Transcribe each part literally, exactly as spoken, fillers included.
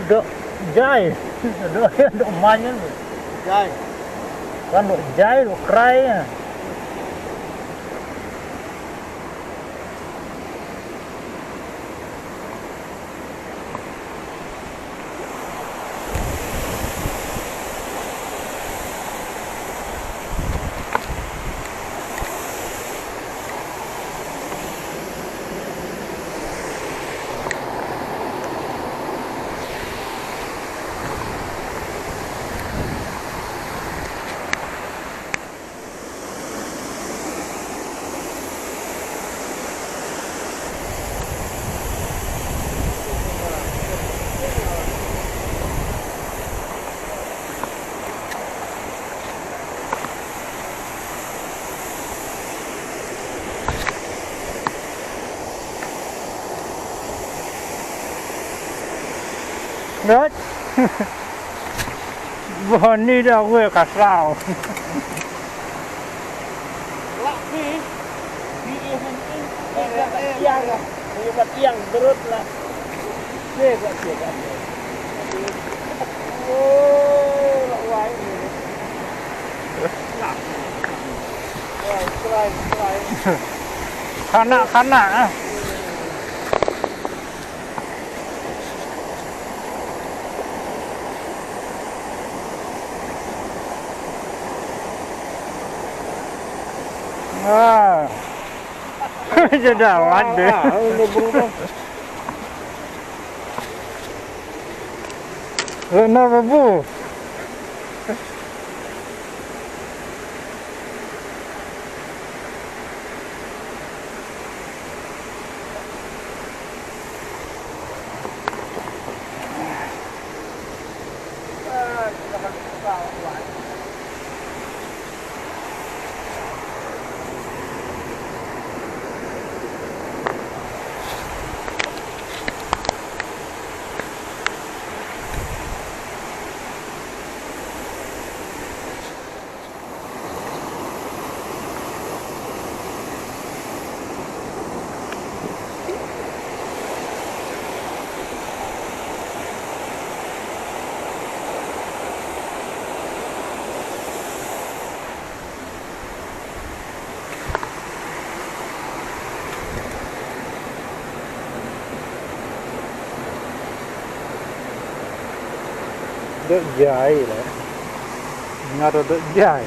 Dok jai, dok, dok manyan. Jai. Kan dok jai, dok krai. Right? Boni da gue kasau. Lak pi, pi eh hen ing, eh, eh, eh, eh, eh, berut lah. Pi, pi, pi, pi. Oh, lak wai ni. Lak. Wai, wai, wai. Kana, kana, ah. Ah. Jada wan deh. Ah, ini berubah. Lena babu. Dok jai lah. Nga dok jai.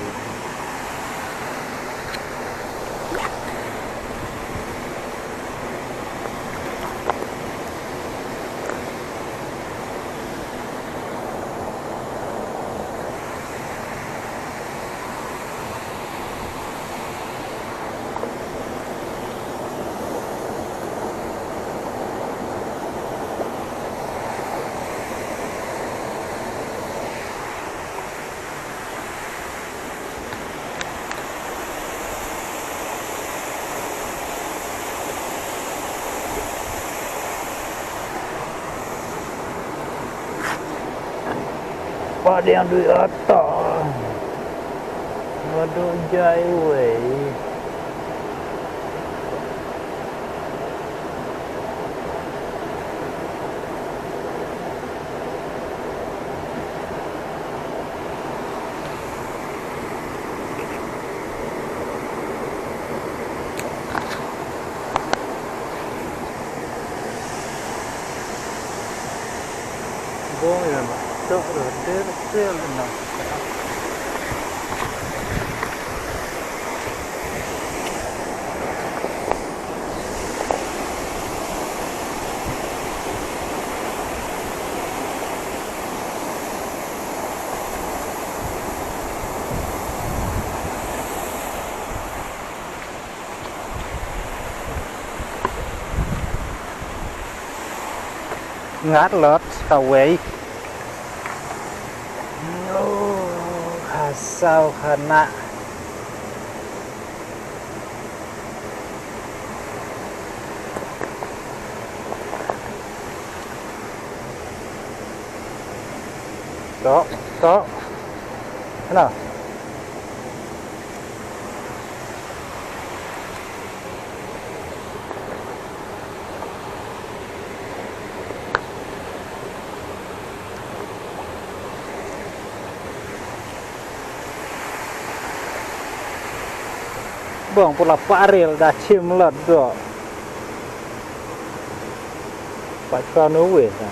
Padiang dui ata. Waduh jai wei. Bong ïa ma tok ruh ter ter na. Ngat lot kawei. Oh, kha saw kha nah. Tok, tok. Hello. Bong pula paril da chim lot do. Pat pa no we sa.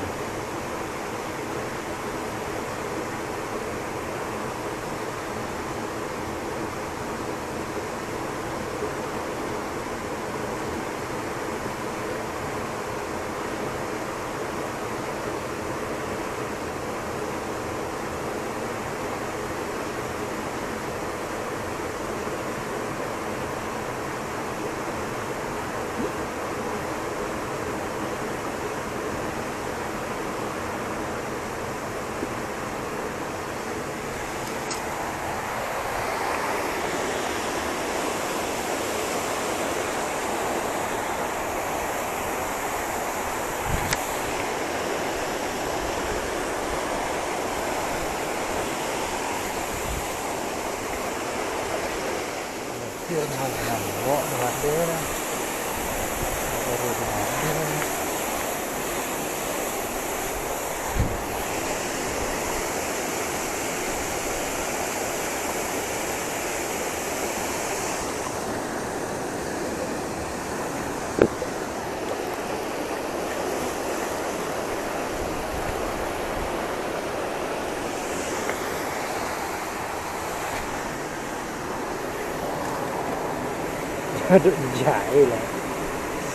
Aduh, jai lah.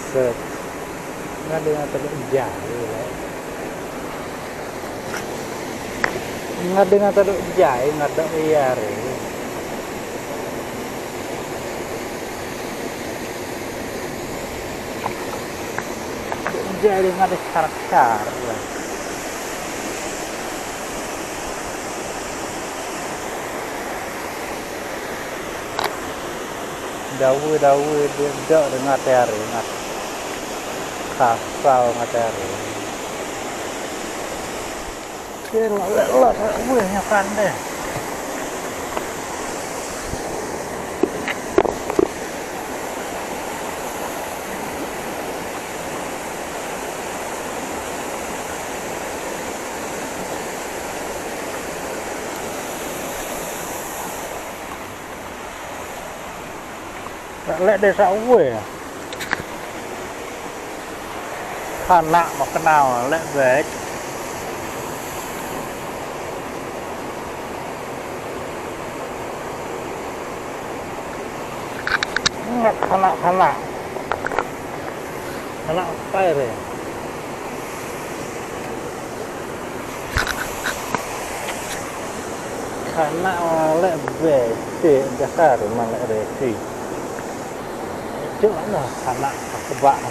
Set. Nga dei nga tadok jai lah. Nga dei nga tadok jai, nga dok ïa re. Jai dei nga dei karakter lah. Dawe, dawe, dei dok dei nga teri, nga kasau nga teri. Kira lek lek lek weh nya kan deh. Lek dei sa uwe. Khanak ma knaw lek bek. Ngat khanak, khanak. Khanak pai re. Khanak lek bek te dakar ma lek re ti. Cok na khanak ka kebak.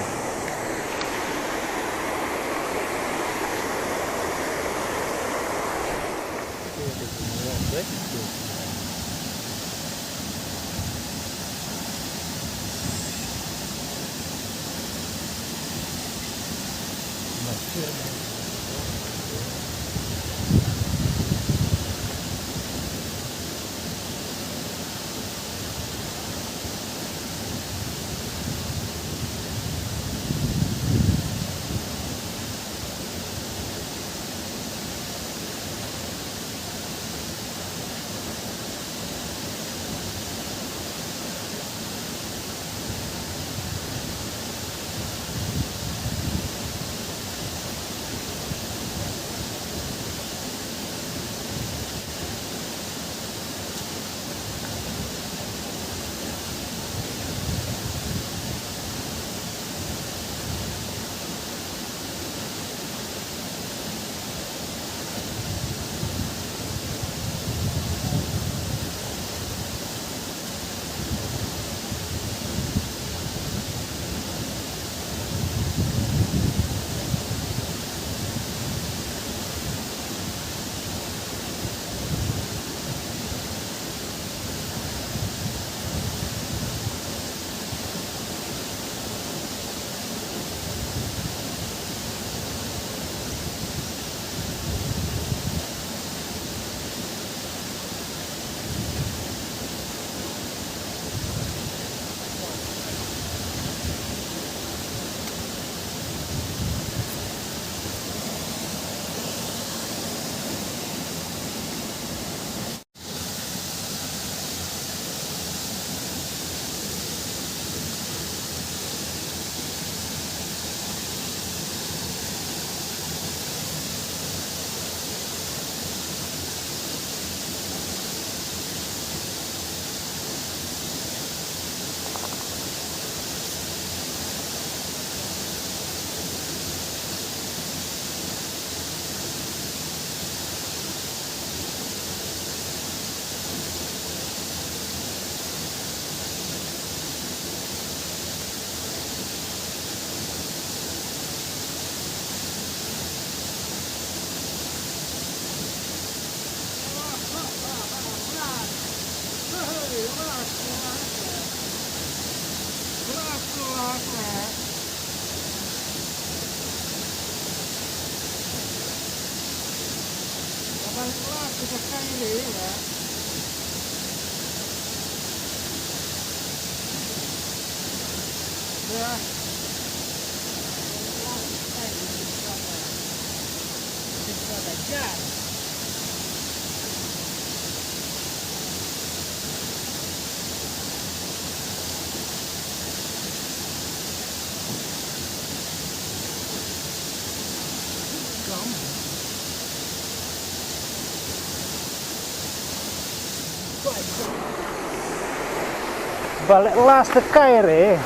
Ba leh last te kai re.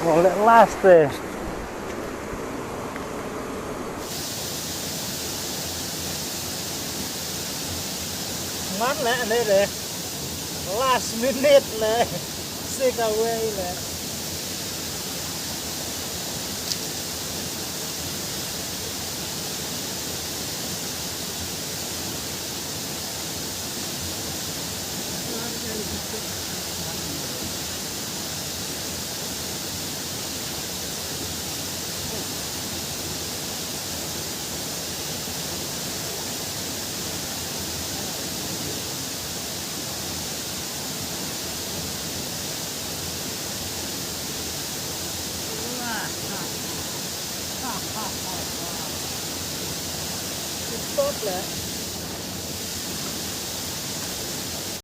Ba leh last te. Man leh ne re. Last minute leh. Sik away leh. Stop leh.